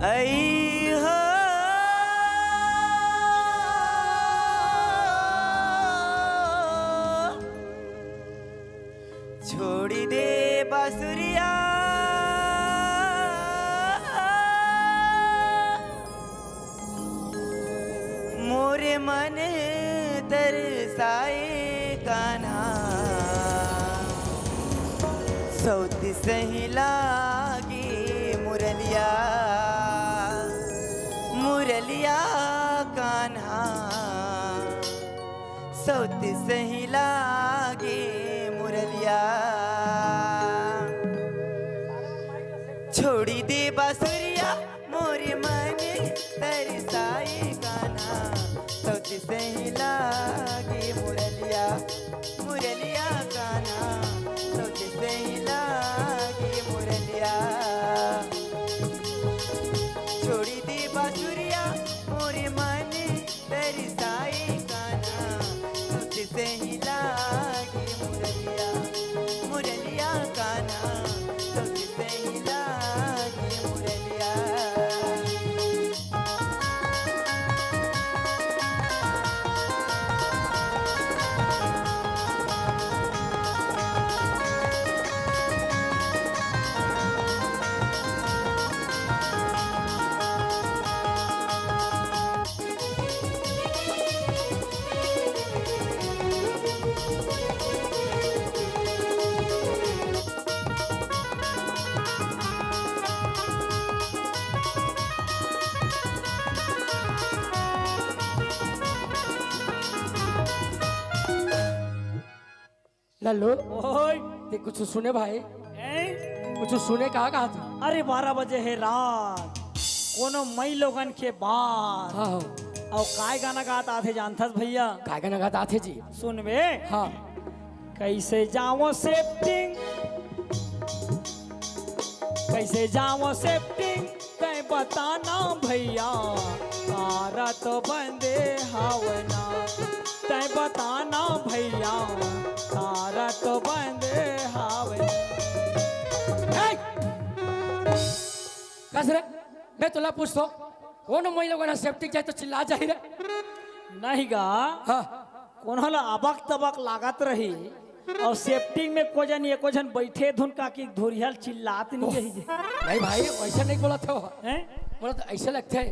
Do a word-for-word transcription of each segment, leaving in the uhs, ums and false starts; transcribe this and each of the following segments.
अई हो, छोड़ी दे बांसुरिया, मोरे मन तरसाए कान्हा, सौती सही लागे मुरलिया, मुरलिया कान्हा, सौती सही लागे मुरलिया। छोड़ी दे बांसुरिया, मोरे मन तरसाए कान्हा, सौती सही लागे मुरलिया, मुरलिया कान्हा, सौती सही लागे मुरलिया। छोड़ी दे बांसुरिया, मोरे मन तरसाए कान्हा, सौती सही लागे मुरलिया, मुरलिया कान्हा, सौती सही लागे मुरलिया। लल्लू, ओए। ते कुछ सुने भाई? हैं? कुछ सुने, का कहा था? अरे, बारह बजे हे रात, कोनो मई लोगन के बात। हाँ, हाँ। अउ काय गाना गात आथे जानथस भैया? काय गाना गात आथे जी? सुनबे। हाँ। कैसे जावं सेटिंग, कैसे जावं सेटिंग, तैं बता ना भैया, तारा तो बंदे हावय ना। तैं बता ना भैया, तारा तो बंदे हावय ना। हे! कस रे, मैं तोला पूछथों, कोनो मई लोगन ह सेप्टिक जाही त चिल्ला जाही रे? नहीं गा। हाँ। कोनो ला अबक तबक लागत रही अउ सेप्टिक में को जन, एको झन बइठे धुन का कि धोरिहल चिल्लात नहीं रही जे। नहीं भाई, वइसे नहीं बोलत हों। हैं? मोला तो अइसे लगथे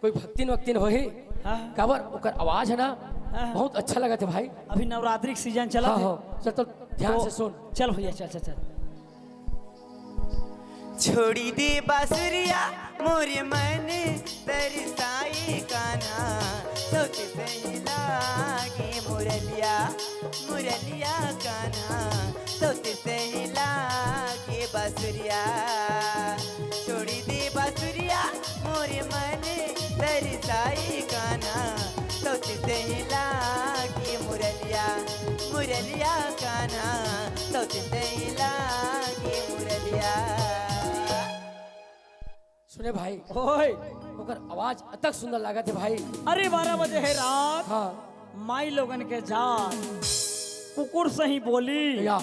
कोई भक्तिन वक्तिन होही। हाँ। काबर ओकर आवाज हे ना, हाँ। बहुत अच्छा लगथे भाई। अभी नवरात्रि के सीजन चलत हे। हाँ। चल तो ध्यान से सुन। चल भैया, चल, चल, चल। छोड़ी दे बांसुरिया, मोरे मन तरसाए कान्हा, सौती सही लागे मुरलिया, मुरलिया कान्हा, सौती सही लागे बांसुरिया। छोड़ी दे बांसुरिया, मोरे मन तरसाए कान्हा, सौती सही लागे मुरलिया, मुरलिया कान्हा, सौती सही लागे मुरलिया। सुने भाई, ओए। ओकर आवाज अतक सुंदर लागत हे भाई। अरे, बारह बजे हे रात। हाँ। माई लोगन के जात, कुकुर सही बोली। या,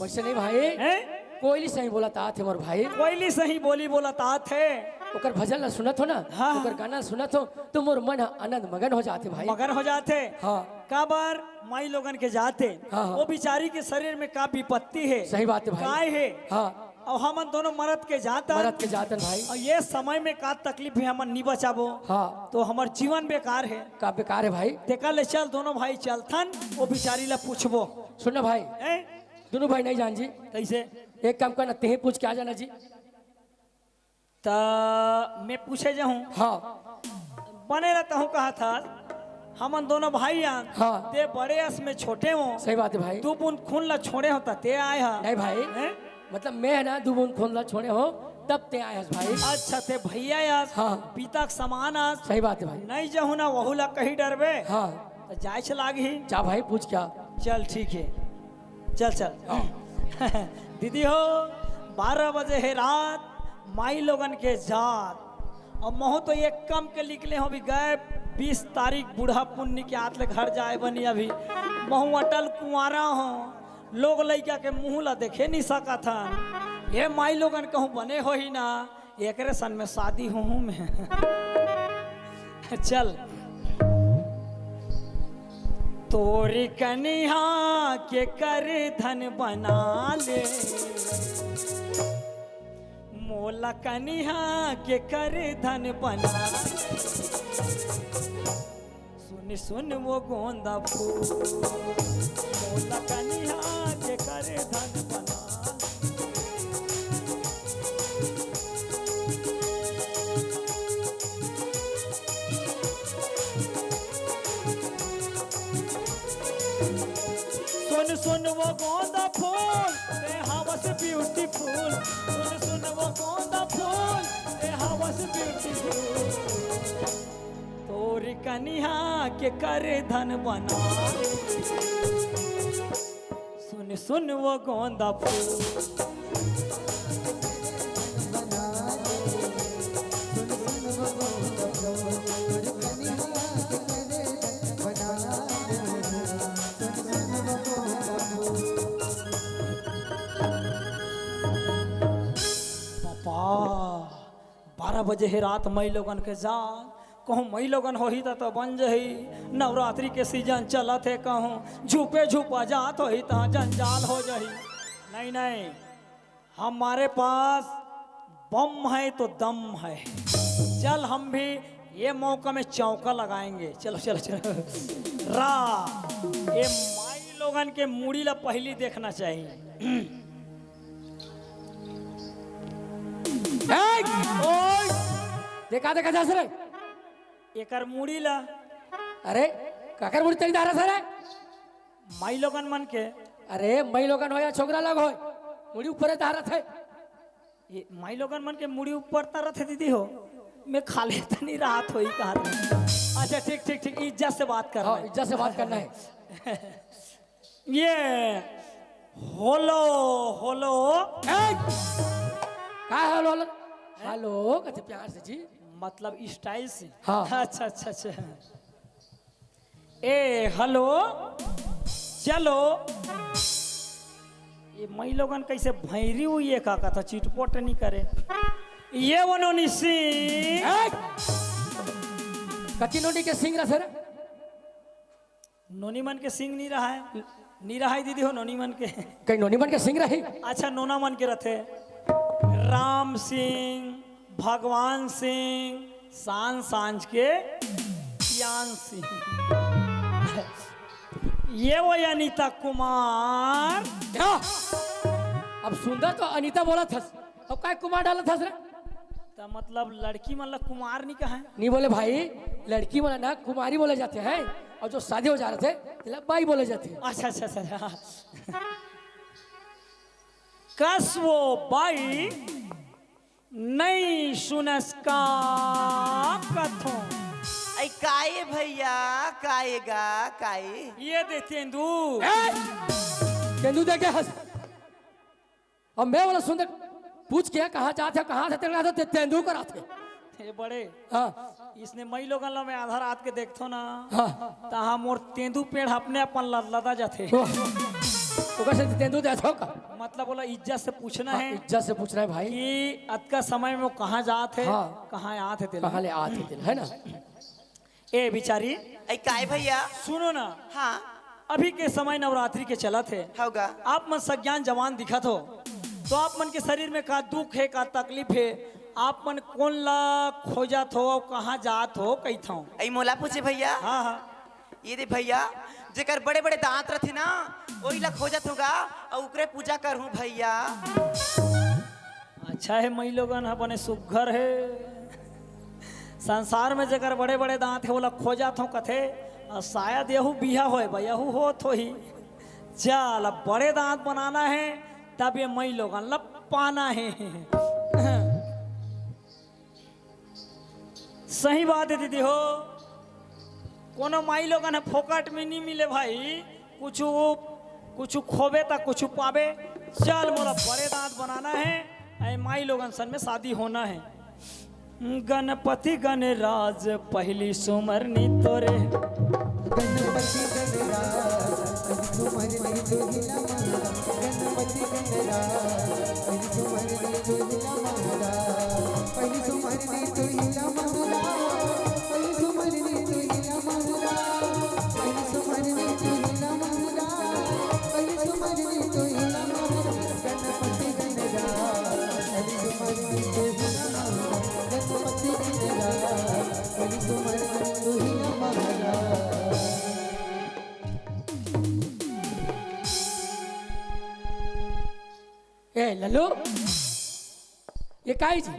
वइसे नहीं भाई। हैं? कोयली सही बोलत आथे मोर भाई। कोयली सही बोली बोलत आथे। ओकर भजन ला सुनत हों ना, हाँ। ओकर गाना सुनत हों, तो मोर मन ह आनंद मगन हो जाथे भाई। मगन हो जाथे। हाँ। काबर माई लोगन के जात हे। हाँ, हाँ। वो बिचारी के शरीर में का विपत्ति हे। सही बात हे भाई। काय हे। हाँ। अउ हमन दोनों मरद के जात हन। मरद के जात हन भाई। अउ ये समय में का तकलीफ हे, हमन नी बचाबो, हाँ। तो हमर जीवन बेकार हे। का बेकार हे भाई? तेकर ले चल, दोनों भाई चलथन, वो बिचारी ला पूछबो। सुन ना भाई, हैं? दोनों भाई नहीं जान जी। कइसे? एक काम करना, तेही पूछ के आ जाना जी। त मैं पूछे जाहूं। हाँ। बने रह, तहूं कहा था, हमन दोनों भाई आन। हाँ। ते बड़े अस, मैं छोटे हों। सही बात हे भाई। दू बूंद खून ला छोड़े हों त ते आए हा। नहीं भाई। हैं? मतलब मैं हे ना, दू बूंद खून ला छोड़े हों, तब ते आए हस भाई। अच्छा, ते भैया अस, हाँ। पिता के समान अस। सही बात हे भाई। नहीं जाहूं ना, वहू ला कही डरबे। हाँ। त जाए च लागही। जा भाई, पूछ क्या। चल ठीक हे। चल, चल। हाँ। दीदी हो, बारह बजे हे रात, माई लोगन के जात। अउ महूं तो एक काम के निकले हों, अभी गए बीस तारीख बूढ़ा पुन्नी के आत ले घर जाए बनी। अभी महूं अटल कुंवारा हों, लोग लइका के मुंह ला देखे नहीं सकत हन। हे माई लोगन, कहूं बने होही ना, एकरे सन में शादी होहूं मैं। चल। तोरी कनिहा के कर धन बना ले, मोला कनिहा के कर धन बना ले। सुन सुन वो गोंदा फूल, मोला कनिहा के कर धन बना। सुन सुन वो गोंदा फूल, ते हवस ब्यूटीफुल। सुन सुन वो गोंदा फूल, ते हवस ब्यूटीफुल। तोर कनिहा के कर धन बना। सुन सुन वो गोंदा फूल। पापा, बारह बजे हे रात, मई लोगन के जाग। कहूँ मई लोगन होही त, त बन जही। नवरात्रि के सीजन चलत हे, कहूँ झुपे झुपा जात होही त जंजाल हो जही। नहीं, नहीं, हमारे पास बम है तो दम है। चल, हम भी ये मौका में चौका लगाएंगे। चलो, चलो, चलो। रा, ये माई लोगन के मुड़ी ला पहली देखना चाहिए। ए! ओए! देखा, देखा जा सर। एकर मुड़ी ला। अरे, काकर मुड़ी तनी धारा सर? माई लोगन मन के। अरे, माई लोगन हो या छोकरा लोग हो, मुड़ी ऊपर धारत है। ये माई लोगन मन के मुड़ी ऊपर तरत है दीदी हो। मैं खाली तनी रात होई कहा। अच्छा, ठीक, ठीक, ठीक, इज्जत से बात कर हाँ, रहे हैं। इज्जत से बात करना है। ये होलो, होलो। ए! का हेलो, हेलो? हेलो, कहते प्यार से जी। मतलब स्टाइल से। हाँ। अच्छा, अच्छा, अच्छा। ए, हेलो, चलो। ये मई लोगन कैसे भैरी हुई है, का कहता चिटपट नहीं करे। ये वो नोनी सिंह। ए! कति नोनी के सिंह रह सर? नोनी मन के सिंह नहीं रहा है, नहीं रहा है दीदी हो, नोनी मन के। कहीं नोनी मन के सिंह रही? अच्छा, नोना मन के रथे। राम सिंह, भगवान सिंह, सांझ सांझ के ज्ञान सिंह। ये वो अनिता कुमार। क्या? अब सुंदर तो अनिता बोला था, अब काय कुमार डाला था सर? तो मतलब लड़की मन ला कुमार नहीं कहा है? नहीं बोले भाई, लड़की मन ला ना कुमारी बोले जाते हैं, और जो शादी हो जा रहे थे, तेला बाई बोले जाते हैं। अच्छा, अच्छा, अच्छा, अच्छा। कस वो बाई नहीं सुनस का कथों। ऐ काये भैया, काये गा, काये? ये दे तेंदू। ए! तेंदू दे के हंस। अब मैं बोला सुंदर, पूछ के कहाँ जात हे, कहाँ से तेंदू कराथे? ए बड़े, हाँ। इसने मई लोगन ला मैं आधा रात के देखथो ना, हाँ। तहाँ मोर तेंदू पेड़ अपने अपन लदलदा जाथे। ओ, ओकर से तेंदू देथो का? मतलब बोला इज्जत से पूछना हाँ, है इज्जत से पूछना है भाई। कि अतका समय में वो कहाँ जात हे, हाँ। कहाँ आत हे तेला। कहाँ ले आत हे तेला, है ना? ए बिचारी। ऐ काय भैया? सुनो ना। हाँ। अभी के समय नवरात्रि के चलत हे। हव गा। आप मन सज्ञान जवान दिखत हो, तो आप मन के शरीर में का दुख हे, का तकलीफ हे, आप मन कोन ला खोजत हो, कहाँ जात हो, कहिथव? ऐ मोला पूछे भैया? हाँ, हाँ। ये दे भैया, जेकर बड़े-बड़े दांत रथे ना, ओही ला खोजत हों गा, अउ ओकरे पूजा करहूँ भैया। अच्छा हे, मई लोगन ह बने सुग्घर हे। संसार में जेकर बड़े-बड़े दांत हे, ओला खोजत हों कथे, अउ शायद यहू बिहा होय बा, यहू होत होही। चल, अब बड़े दांत बनाना हे, तब ये मई लोगन ला पाना हे। सही बात हे दीदी हो, कोनो माई लोगन ह फोकट में नहीं मिले भाई, कुछु, कुछु खोबे त कुछु पाबे। चल मोला बड़े दांत बनाना हे, ऐ माई लोगन सन में शादी होना हे। गणपति गणराज पहली सुमरनी तोरे। गणपति गणराज पहली सुमरनी तोरे। ए लल्लू, ये काई जी?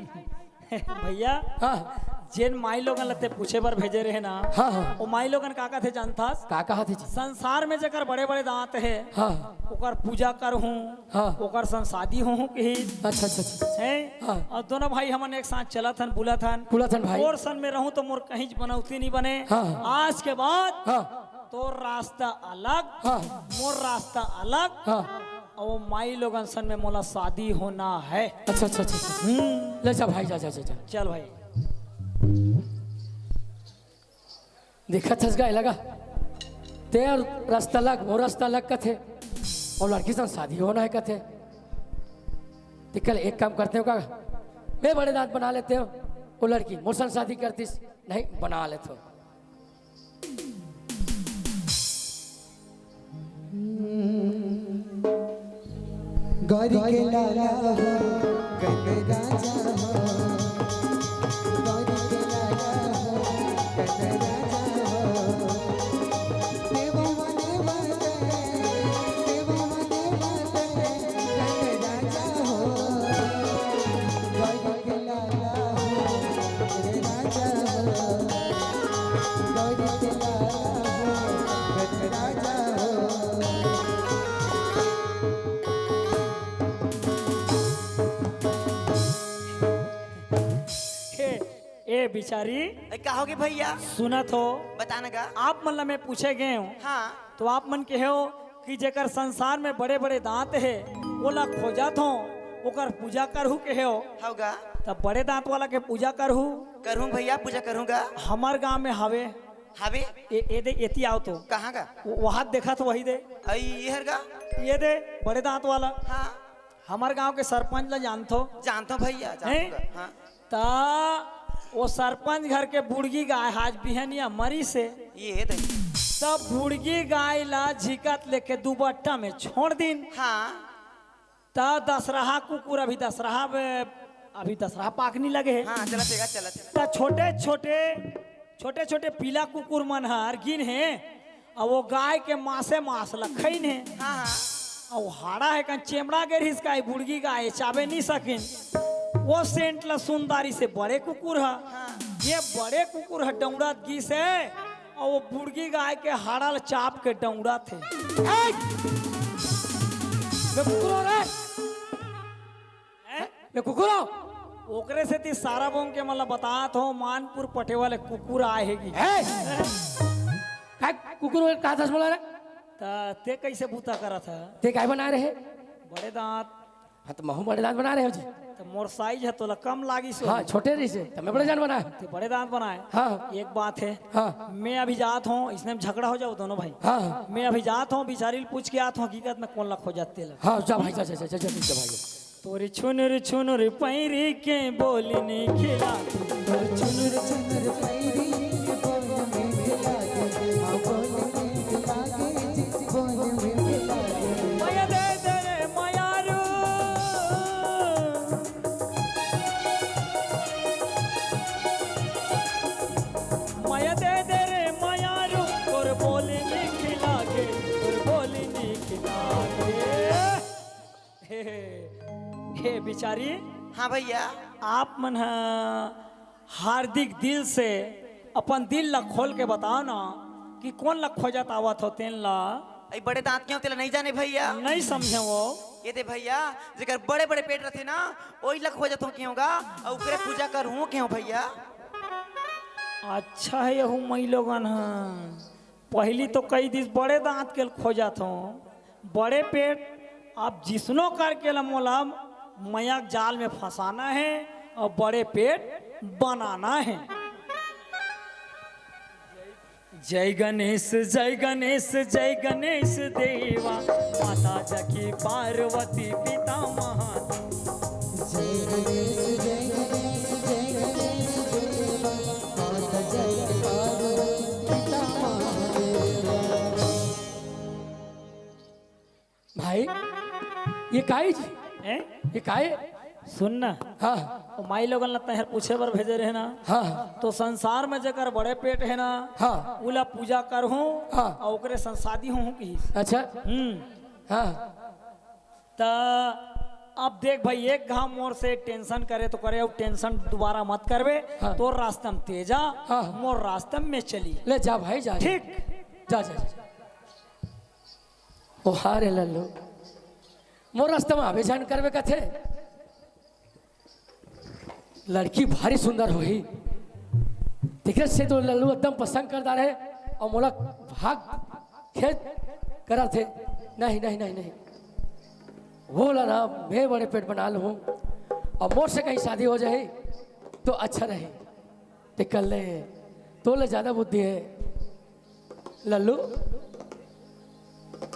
भैया, हाँ। जेन माई लोगन ला ते पूछे बर भेजे रहे ना, हाँ, हाँ। वो माई लोगन का कथे जानथस? का कहा थे जी? संसार में जेकर बड़े-बड़े दांत हे, हाँ। ओकर पूजा करहूँ, हाँ। ओकर संग शादी होहूँ कही। अच्छा, अच्छा, अच्छा। हैं? हाँ। अउ दोनों भाई हमन एक साथ चलत हन, बुलत हन। बुलत हन भाई। तोर संग में रहूँ तो मोर कहीं बनौती नहीं बने। हाँ। आज के बाद हाँ। तोर रास्ता अलग, हाँ। मोर रास्ता अलग। हाँ। अउ वो माई लोगन संग में मोला शादी होना है। अच्छा, अच्छा, अच्छा, अच्छा। हम्म। ले जा भाई, जा, जा, जा, जा। चल भाई। देखत हस गा, लगा। ते अउ रास्ता अलग, वो रास्ता अलग कथे। अउ लड़की संग शादी होना है कथे। ते कल एक काम करते हो का? मैं बड़े दांत बना लेते हो। वो लड़की मोर संग शादी करतीस, नहीं बना लेते हो। गौरी के लाला हो, कन राजा हो। गौरी के लाला हो, कन राजा हो। देवा माने वाले, देवा माने वाले, कन राजा हो। गौरी के लाला हो, कन राजा हो। गौरी के लाला हो, कन राजा हो। हे, ए बिचारी, ए, का होगे भैया? सुनत हो? बता न गा। आप मन ला मैं पूछे गए हूँ, हाँ। तो आप मन कहे हो कि जेकर संसार में बड़े-बड़े दांत हे, ओला खोजत हो, ओकर पूजा करहू कहे हो। हव गा। तब बड़े दांत वाला के पूजा करहू? करहूँ भैया, पूजा करहूँ गा। हमर गांव में हवे। हवे? ए, ए दे, एती आव तो। कहाँ गा? वो, वहाँ देखत हो, वही दे। अई, ये हर गा? ये दे, बड़े दांत वाला। हाँ। हमर गांव के सरपंच ला जानथो? जानथो भैया, जानथो हैं? गा, हाँ। ता वो सरपंच घर के बुड़गी गाय आज बिहनिया मरी से। ये दे। तब बुड़गी गाय ला झिकत लेके दुबट्टा में छोड़ दिन। हाँ। त दसरहा कुकुर, अभी दसरहा बे-, अभी दसरहा पाक नहीं लगे हे। हाँ, चलत हे गा, चलत हे। त छोटे-छोटे, छोटे-छोटे पीला कुकुर मन हर गिन हे, अउ वो गाय के मासे मास ल खइन हे। हाँ, हाँ। अउ हाड़ा हे कन चेमड़ा गे रहिस का, बुड़गी गाय चाबे नहीं सकिन। वो सेंट ल सुंदारी से बड़े कुकुर ह। हाँ। ये बड़े कुकुर ह डौड़त गिस हे, अउ वो बुड़गी गाय के हाड़ा ल चाप के डौड़त हे। ए! बे कुकुरो रे! हैं? बे कुकुरो! ओकरे सेती सारा बोंग के मन ल बतात हो, मानपुर पटेवा ले कुकुर आए हे गी। ए! काय कुकुर कहा था बोला रे? त ते कैसे बूता करत ह? ते काय बना रहे? बड़े दांत। हाँ, त महू बड़े दांत बना रहे हो जी। त मोर साइज ह तोला कम लागिस हो। हाँ, छोटे रहिसे, त मैं बड़े दांत बनाए। ते बड़े दांत बनाए। हाँ। एक बात हे। हाँ। मैं अभी जात हों, इसने में झगड़ा हो जाओ दोनों भाई। हाँ, हाँ। मैं अभी जात हों, बिचारी ल पूछ के आत हों, हकीकत में कोन ला खोजत तेला। हाँ, जा भाई, जा, जा, जा, जा, जा, जा भाई। तोरी छुनुर छुनुर पैरी के बोली नी खिला। तोर छुनुर छुनुर पैरी के बोल मीठ लागे, हाँ, बोल मीठ लागे जी, बोल मीठ लागे। मया दे दे रे मयारू, मया दे दे रे मयारू, तोर बोली मीठ लागे, तोर बोली मीठ लागे। हे, हे, हे बिचारी। हाँ भैया। आप मन ह हार्दिक दिल से अपन दिल ला खोल के बताओ ना कि कोन ला खोजत आवत हो तेन ला। अई बड़े दांत के हो, तेला नहीं जाने भैया। नहीं समझे वो। ये दे भैया, जेकर बड़े-बड़े पेट रथे ना, ओही ला खोजत हो के होगा, अउ ओकरे पूजा करहूँ के हो भैया। अच्छा हे, यहू मई लोगन ह। पहली तो कही दिस बड़े दांत के खोजत हो, बड़े पेट, अब जिसनो करके ल मोला मया के जाल में फंसाना हे अउ बड़े पेट बनाना हे। जय गणेश, जय गणेश, जय गणेश देवा, माता जकी पार्वती पिता महादेव। जय गणेश, जय गणेश, जय गणेश देवा, माता जकी पार्वती पिता महादेव। भाई, ये काई जी? हैं? ये काई? सुन ना। हाँ। वो माई लोगन ला तैं हर पूछे बर भेजे रहे ना। हाँ। तो संसार में जेकर बड़े पेट है ना, हाँ। उला पूजा करहूँ, हाँ। और ओकरे संग शादी होहूँ कहिस। अच्छा। हम्म। हाँ। त अब देख भाई, एक घाव मोर से टेंशन करे तो करे, अब टेंशन दोबारा मत करबे। हाँ। तोर रास्ता में तें जा, हाँ। मोर रास्ता में मैं चली। ले जा भाई, जा। ठीक। जा, जा, जा। ओ हा रे लल्लू, मोर रास्ता में आबे झन करबे कथे। लड़की भारी सुंदर होही। तेखरे से तो लल्लू एकदम पसंद कर डारे हे और मोला भाग खेत करत हे। नहीं, नहीं, नहीं, नहीं, वो ला ना मैं बड़े पेट बना लूँ और मोर से कहीं शादी हो जाही तो अच्छा रही। ते कर ले, तोर ले ज्यादा बुद्धि हे लल्लू।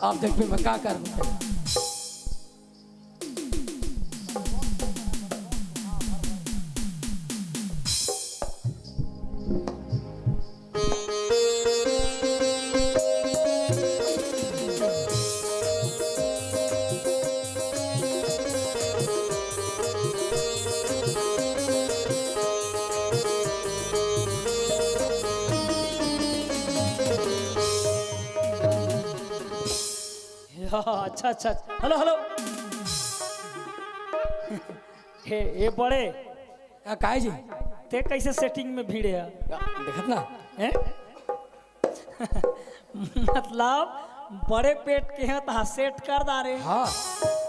अब देखबे मैं का करहूँ। या, अच्छा, अच्छा, अच्छा। Hello, hello. हे, ए बड़े। का, काहे जी? ते कैसे सेटिंग में भिड़े हे? देखत ना। हैं? मतलब, बड़े पेट के हे त सेट कर डारे। हाँ,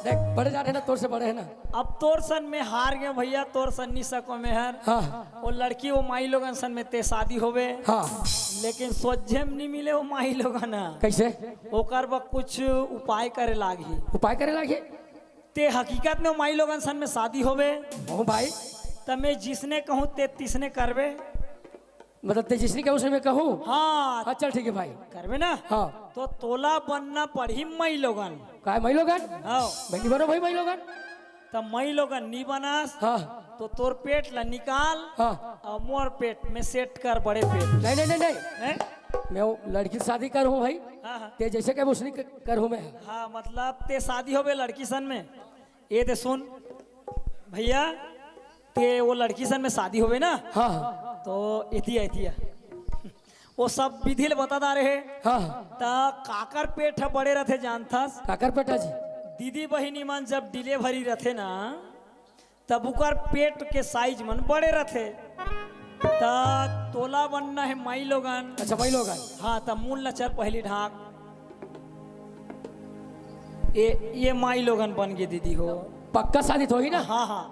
देख, बड़े जात हे ना, तोर से बड़े हे ना। अब तोर सन में हार गे भैया, तोर सन नी सको में हर। हाँ। वो लड़की, वो माई लोगन सन में ते शादी होबे। हाँ। लेकिन सोझे में नी मिले वो माई लोगन ह। कैसे? ओकर बर कुछ उपाय करे लागही। उपाय करे लागही? ते हकीकत में माई लोगन सन में शादी होबे। हूँ भाई। त मैं जिसने कहूँ ते तिसने करबे। मतलब ते जिसने कहूँ उसने मैं कहूँ? हाँ। हाँ, चल ठीक हे भाई। करबे ना? हाँ। तो तोला बनना पड़ही माई लोगन। काय माई लोगन? हाँ। मैं नी बनों भाई माई लोगन। त माई लोगन नी बनस। हाँ। तो तोर पेट ला निकाल। हाँ। और मोर पेट में सेट कर बड़े पेट। नहीं, नहीं, नहीं, नहीं। हैं? मैं वो लड़की से शादी करहूँ भाई। हाँ, हाँ। ते जैसे कहबे उसने क-, करहूँ मैं। हाँ, मतलब ते शादी होबे लड़की सन में। ए दे सुन भैया, ते वो लड़की सन में शादी होबे ना। हाँ, हाँ। तो एतिया, एतिया। वो सब विधि ल बता डारे हे। हाँ। त काकर पेट ह बड़े रथे जानथस? काकर पेट ह जी? दीदी बहिनी मन जब डिलीवरी रथे ना, तब उकर पेट के साइज मन बड़े रथे। त तोला बनना हे माई लोगन। अच्छा, माई लोगन। हाँ, त मुंह ल चल पहली ढांक। ये, ये माई लोगन बन गे दीदी हो। पक्का शादी तो होही ना? हाँ, हाँ।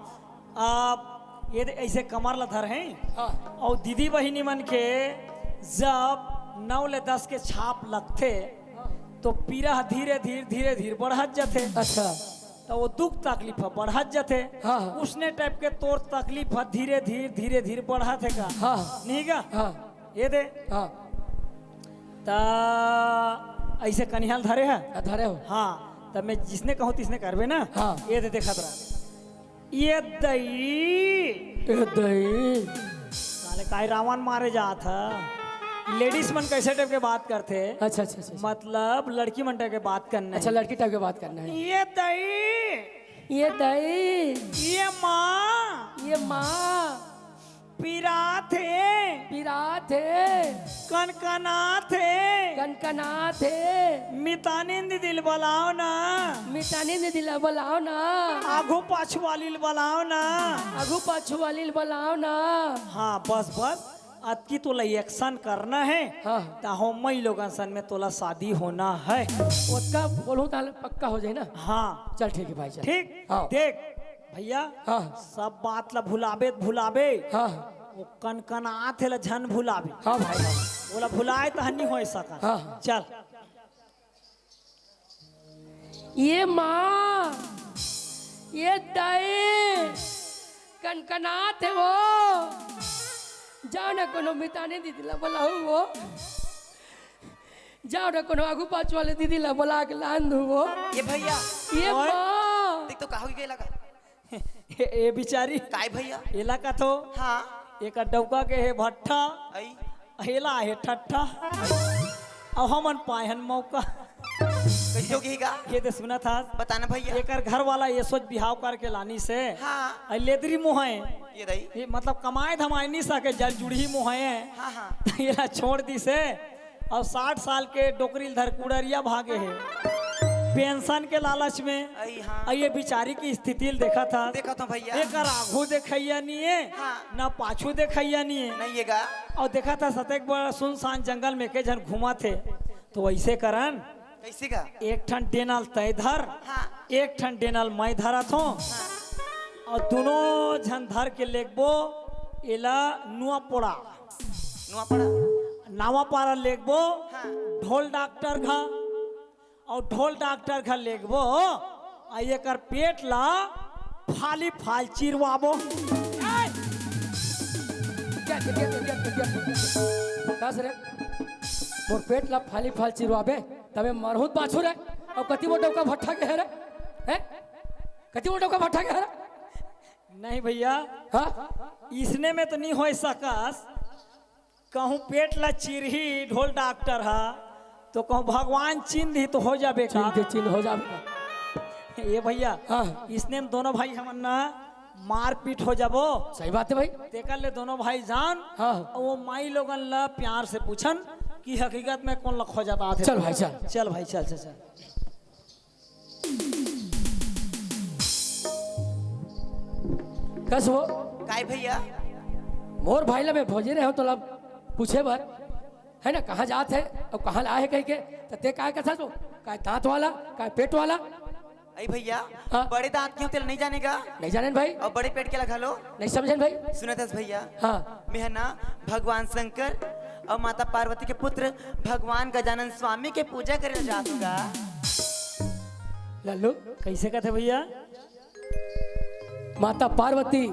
अब ये दे-, ऐसे कमर ला धर हैं। हाँ। और दीदी बहिनी मन के जब नौ ले दस के छाप लगथे, तो पीरा ह धीरे धीरे, धीरे धीरे बढ़त जथे। अच्छा। तो वो दुख तकलीफ ह बढ़त जथे। हाँ, हाँ। उसने टाइप के तोर तकलीफ ह धीरे धीरे, धीरे धीरे बढ़त हे का? हाँ, हाँ। नहीं का? हाँ। ये दे। हाँ। त ऐसे कनिहा ल धरे ह? हाँ, धरे हो। हाँ, त मैं जिसने कहूँ तिसने करबे ना। हाँ। ये दे, देखत रह। ये दई। ए दई। साले काय रावण मारे जात ह। लेडीज मन कैसे टाइप के बात करथे? अच्छा, अच्छा, अच्छा, अच्छा। मतलब लड़की मन टाइप के बात करना अच्छा, हे। लड़की टाइप के बात करना हे। ये दई। ये दई। ये माँ। ये माँ। पिरात हे। पिरात हे। कनकनात हे। कनकनात हे। मितानिन दीदी ल बलाव ना। मितानिन दीदी ल बलाव ना। आघू पाछू वाली ल बलाव ना। आघू पाछू वाली ल बलाव ना। हाँ, बस, बस। अतकी तोला एक्शन करना हे। हाँ। त हो माई लोगन सन में तोला शादी होना हे। ओतका बोलहूँ ताले पक्का हो जाही ना। हाँ। चल ठीक हे भाई, चल। ठीक? हाँ। देख, भैया, हाँ। सब बात ला भुलाबे त भुलाबे। हाँ। वो कनकनात हे ला झन भुलाबे। हाँ भाई, हाँ। ओला भुलाए त हन्नी होय सकत। हाँ, हाँ। चल। ये माँ, ये दाई, कनकनात हे वो। जाओ ना कोनो मितानी दीदी ला बोलाओ वो। जाओ रे, कोनो आगू पाछू वाले दीदी ला बोला के लान दू वो। ये भैया, ये ओए। माँ। देख तो का हो गया लगा। ए, ए बिचारी। काय भैया? एला कथो। हाँ। एकर डौका के हे भट्ठा। आई। एला हे ठट्ठा। आई। अब हमन पाए हन मौका। कैसे हो गई गा? ये तो सुना था। बताना भैया। एकर घर वाला ये सोच बिहाव करके लानी से। हाँ। आई लेदरी मोहे। ये दाई। ये मतलब कमाए धमाए नहीं सके, जल जुड़ही मोहे। हाँ, हाँ। तो एला छोड़ दी से। और साठ साल के डोकरी ल धर कुड़रिया भागे हे पेंशन के लालच में। अई हाँ। अई ये बिचारी के स्थिति ल देखा था। देखा था भैया। एकर आगू देखैया नहीं है, हाँ। ना पाछू देखैया नहीं है। नहीं है गा। और देखा था सतेक बड़ा सुनसान जंगल में के झन घूमा थे, तो वैसे करन कैसे गा? एक ठन डेना ल तय धर, हाँ। एक ठन डेना ल मैं धरत हों, हाँ। और दोनों झन धर के लेगबो एला नुआ पोड़ा। नुआपाड़ा। नावापारा लेगबो, हाँ। ढोल डॉक्टर घर, और ढोल डॉक्टर घर लेगबो, आ एकर पेट ला फाली फाल चिरवाबो। कस रे, मोर पेट ला फाली फाल चिरवाबे, तबे मरहूत बाछू रे। अब कति मोटा का भट्ठा के है रे? हैं? कति मोटा का भट्ठा के है रे? नहीं भैया, हाँ? इसने में तो नहीं हो सकस। कहूँ पेट ला चिरही ढोल डॉक्टर हा, तो कहूँ भगवान चिन्ह दी तो हो जाबे का? चिन्ह दे, चिन्ह हो जाबे का? ये भैया, हाँ। इसने में दोनों भाई हमन ना मारपीट हो जाबो। सही बात है भाई। तेकर ले दोनों भाई जान, हाँ। और वो माई लोगन ला प्यार से पूछन कि हकीकत में कौन ला खोजत आथे। चल भाई, चल। चल भाई, चल, चल, चल। कस वो? काय भैया? मोर भाई ला मैं भोजे रहे हो तो ला पूछे बर, है ना, कहाँ जात है और कहाँ ला है कह के, तो ते काय कथा तो, काय दांत वाला, काय पेट वाला? अई भैया, हाँ। बड़े दांत के हो तेला नहीं जानेगा? नहीं जानेन भाई। और बड़े पेट के ला घलो? नहीं समझेन भाई। सुनत हस भैया? हाँ। मैं है ना भगवान शंकर और माता पार्वती के पुत्र भगवान गजानन स्वामी के पूजा करे जात हूँ गा। लल्लू, कैसे कथे भैया? माता पार्वती,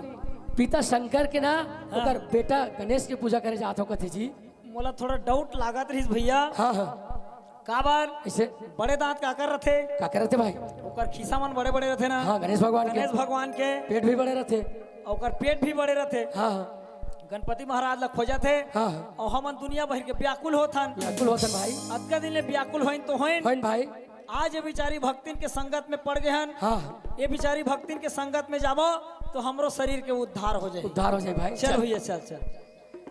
पिता शंकर के ना, हाँ। ओकर बेटा गणेश के पूजा करे जात हो कथे जी। मोला थोड़ा डाउट लागत रहिस भैया। हाँ, हाँ। काबर? ऐसे? बड़े दांत काकर रथे? काकर रथे भाई? ओकर खीसा मन बड़े-बड़े रथे ना? हाँ, गणेश भगवान के। गणेश भगवान के। पेट भी बड़े रथे। ओकर पेट भी बड़े रथे। हाँ, हाँ। गणपति महाराज ला खोजत हे। हाँ, हाँ। अउ हमन दुनिया भर के व्याकुल होत हन। व्याकुल होत हन भाई। अतका दिन ले व्याकुल होइन तो होइन। होइन भाई। आज ये बिचारी भक्तिन के संगत में पड़ गे हन। हाँ। ये बिचारी भक्तिन के संगत में जाबो तो हमरो शरीर के उद्धार हो जाए। उद्धार हो जाए भाई। चल चल। भैया, चल, चल।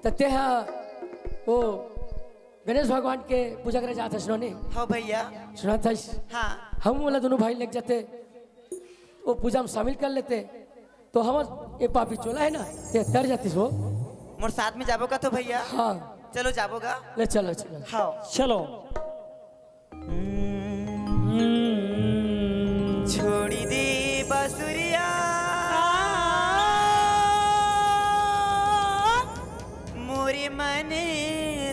त तेहा वो गणेश भगवान के पूजा करे जात हस नोनी? हाँ भैया। सुनत हस? हाँ। हम वाला दोनों भाई लेके जाते, वो पूजा में शामिल कर लेते, तो हम ये पापी चोला है ना, ये तर जातीस वो। मोर साथ में जाबो का तो भैया? हाँ। चलो जाबो गा। ले चलो, चलो। हाँ। चलो। छोड़ी दे बांसुरिया, मोरे मन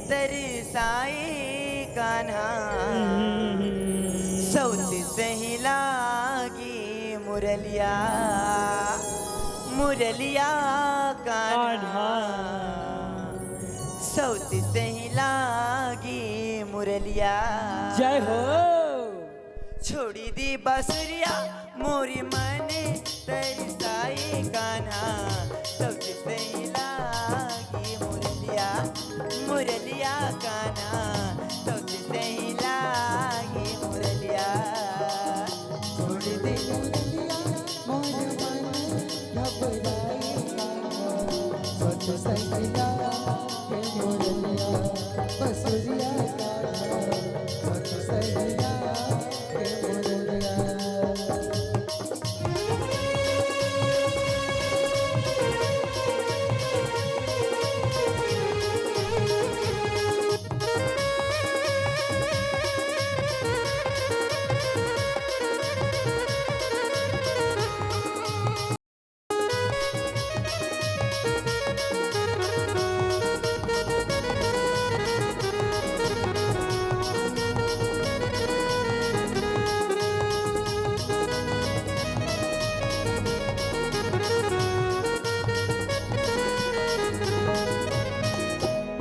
तरसाए कान्हा। सौत सही लागे मुरलिया, मुरलिया कान्हा। कान्हा। सौत सही लागे मुरलिया। जय हो। छोड़ी दी बांसुरिया, मोरी मन तरसाए कान्हा। सौत सही लागे मुरलिया, मुरलिया कान्हा। सौत सही लागे मुरलिया। छोड़ी दी मुरलिया, मोर मन घबराई कान्हा। सौत सही लागे मुरलिया, बसुरिया कान्हा। सौत सही लागे मुरलिया।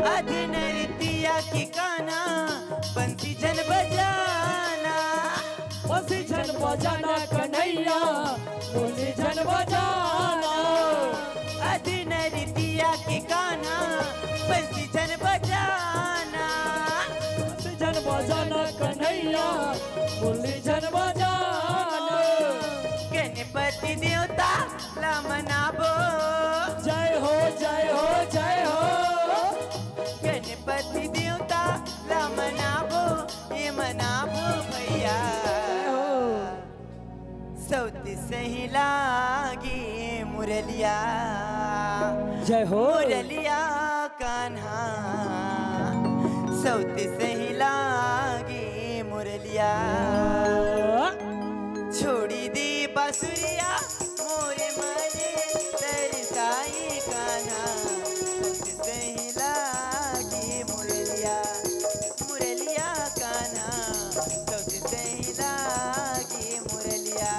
अध नरती या कि कान्हा, बंसी झन बजाना। बंसी झन बजाना कन्हैया, बंसी झन बजाना। अदिन रितिया कि कान्हा, बंसी झन बजाना। बंसी झन बजाना कन्हैया, बंसी झन बजाना। गणपति देवता ला मनाबो। जय हो, जय हो, जय हो। गणपति देवता ला मनाबो, ये मनाबो भैया। जय हो। सौत सही लागी मुरलिया। जय हो। मुरलिया कान्हा, सौत सही लागी मुरलिया। छोड़ी दी बांसुरिया, मोरे मने तरसाई कान्हा, सौत सही लागी मुरलिया, मुरलिया कान्हा, सौत सही लागी मुरलिया।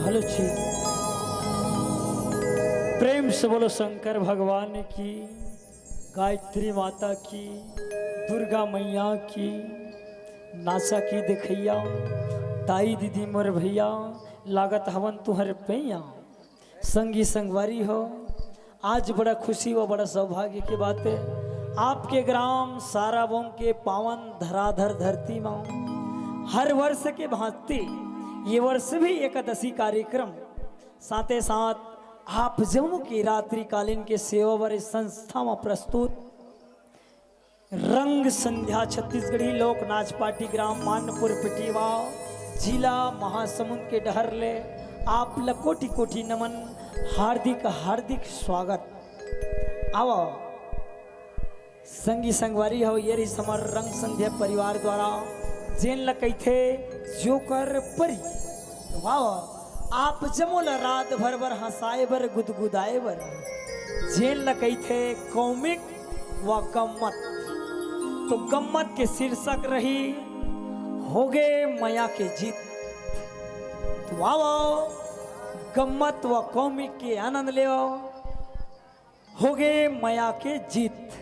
हेलो जी, प्रेम से बोलो शंकर भगवान की, गायत्री माता की, दुर्गा मैया की। नाचा की देखैया, ताई दीदी मोर भैया, लागत हवन तुहर पैया। संगी संगवारी हो, आज बड़ा खुशी व बड़ा सौभाग्य की बात है, आपके ग्राम साराबोंग के पावन धराधर धरती में हर वर्ष के भांति ये वर्ष भी एकादशी कार्यक्रम, साथे साथ आप जम्मो के रात्रिकालीन के सेवा बर संस्था में प्रस्तुत रंग संध्या छत्तीसगढ़ी लोक नाच पार्टी ग्राम मानपुर पिटिवा, जिला महासमुंद के डहर ले आप ल कोटि कोटि नमन, हार्दिक हार्दिक स्वागत। आवा संगी संगवारी हो, ये रहिस हमर रंग संध्या परिवार द्वारा, जेन ल कहिथे जोकर परी। तो वाह, आप जमो ल रात भर बर हंसाए बर, गुदगुदाए बर, जेन ल कहिथे कॉमिक व गम्मत। तो गम्मत के शीर्षक रही होगे मया के जीत। तो आओ, गम्मत व कॉमिक के आनंद लेओ। होगे मया के जीत।